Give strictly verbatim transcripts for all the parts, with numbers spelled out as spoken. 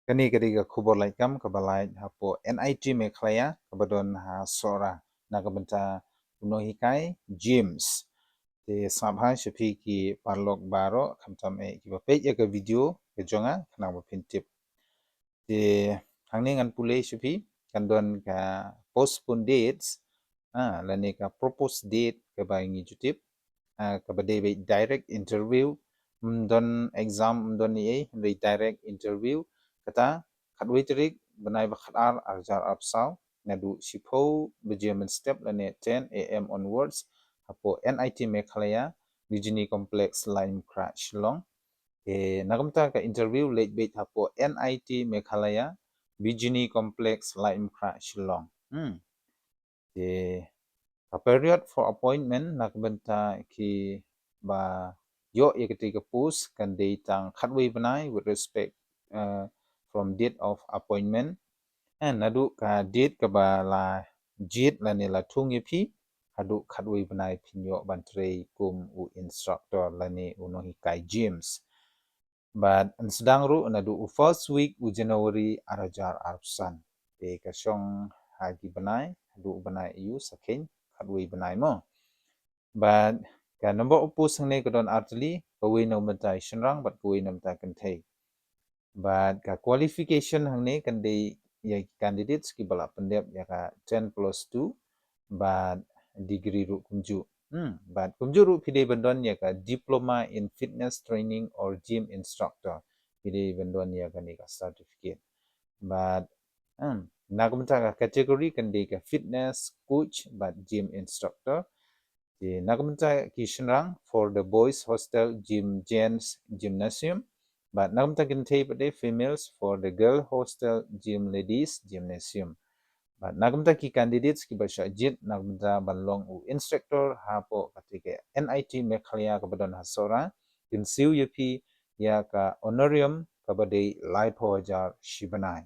Kane ka dei ka khubor lait kam kaba lait hapoh N I T Meghalaya kaba don ha Sohra na ka bynta u nonghikai James. Te sngap ha sha phi ki paralok baroh khamtam eh kiba peit ïa ka video ka jong nga khnang ba phin tip. Te hangne ngan pule sha phi kan don ka postpone dates, ah, lane ka proposed date kaba ngi ju tip, ah, kaba dei ba direct interview, ym don exam, ym don ei, hynrei direct interview, kata khatwei tarik bnai ba khatar arhajar arphew saw, naduh shiphew baje mynstep lane ten A M onwards, hapoh N I T Meghalaya, Bijni Complex, Laitumkhrah, Shillong. Te na ka bynta ka interview leit beit hapoh N I T Meghalaya, Bijni Complex, Laitumkhrah, Shillong. Hmm. Te ka period for appointment na ka bynta kiba ïoh ïa kata ka post kan dei tang khatwei bnai with respect, uh, from date of appointment. Eh, naduh ka date kaba la jied lane la thung ïa phi haduh khatwei bnai phin ïoh ban trei kum u instructor lane u nonghikai James. Bad yn sdang ruh naduh u first week u January arhajar arphew san. Te ka shong ha ki bnai haduh u bnai ïa u sa kheiñ khatwei bnai mo. Bad ka number of post hangne ka don artylli, kawei na ka bynta i shynrang bad kawei na ka bynta i kynthei. Bad ka qualification hangne kan dei ïa ki candidates kiba la pyndep ïa ka ten plus two bad degree ruh kumjuh. Hmm, bad kumjuh ruh phi dei ban don ïa ka diploma in fitness training or gym instructor. Phi dei ban don ïa kane ka certificate. Bad, hmm, na ka bynta ka category kan dei ka fitness coach bad gym instructor. Te na ka bynta ki shynrang for the boys hostel gym, gents gymnasium. Bad na ka bynta ki kynthei pat dei females for the girl hostel gym, ladies gymnasium. Bad na ka bynta ki candidates kiba shah jied na ka bynta ban long u instructor hapoh kata ka N I T Meghalaya kaba don ha Sohra, kin siew ïa phi ïa ka honorarium kaba dei laiphew hajar shi bnai.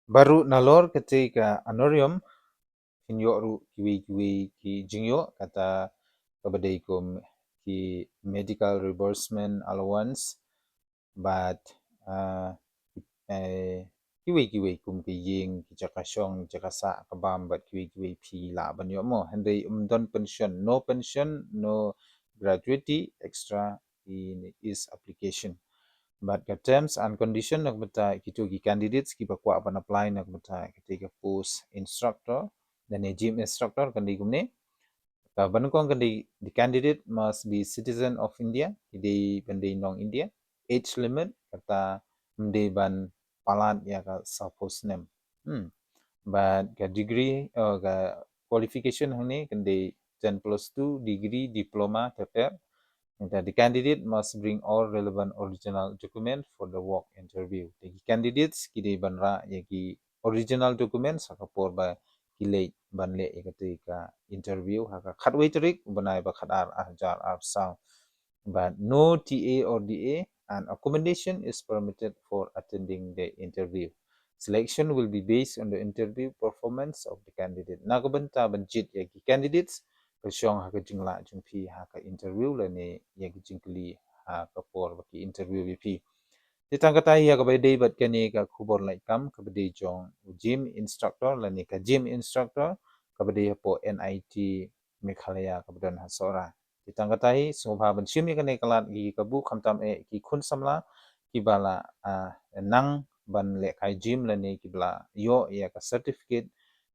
Bad ruh nalor kata ka honorarium phin ïoh ruh kiwei kiwei ki jingïoh, kata kaba dei kum ki medical reimbursement allowance, bad, ah, eh, kiwei kiwei kum ki ïing, ki jaka shong, jaka sah ka bam, bad kiwei kiwei phi lah ban ïoh mo. Hynrei ym don pension, no pension, no gratuity extra in its application. Bad ka terms and condition na ka bynta kito ki candidates kiba kwah ban apply na ka bynta kata ka post instructor lane gym instructor kan dei kumne. Kaba nyngkong kan dei, the candidate must be citizen of India, ki dei ban dei nong India. Age limit kata ym dei ban palat ïa ka sawphew snem. Hmm. Bad ka degree, oh, ka qualification hangne kan dei ten plus two, degree, diploma, tepper. Nangta the candidate must bring all relevant original document for the work interview. Te ki candidates ki dei ban rah ïa ki original documents ha ka por ba ki leit ban leh ïa kata ka interview ha ka khatwei tarik u bnai ba khatar arhajar arphew saw. But no T A or D A and accommodation is permitted for attending the interview. Selection will be based on the interview performance of the candidate. Na ka bynta ban jied ïa ki candidates ka shong ha ka jinglah jong phi ha ka interview lane ïa ki jingkylli ha ka por ba ki interview ïa phi. Te tang kata hi ïa kaba dei bad kane ka khubor lait kam kaba dei jong u gym instructor lane ka gym instructor kaba dei hapoh N I T Meghalaya kaba don ha Sohra. Te tang kata hi sngewbha ban shim ïa kane ka lad ki kabu khamtam eh ki khun samla kiba la, ah, nang ban lehkai gym lane kiba la ïoh ïa ka certificate,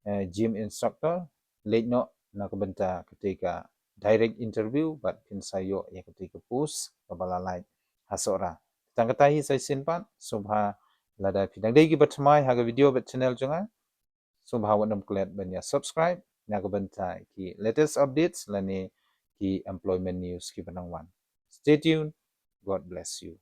eh, gym instructor, leit noh na ka bynta kata ka direct interview bad phin sa ïoh ïa kata ka post kaba la lait ha Sohra. Tang kata hi sa shisien pat, sngewbha lada phi dang dei kiba thymmai ha ka video bad channel jong nga, sngewbha wat nym klet ban ïa subscribe na ka bynta ki latest updates lane ki employment news kiba nang wan. Stay tuned. God bless you.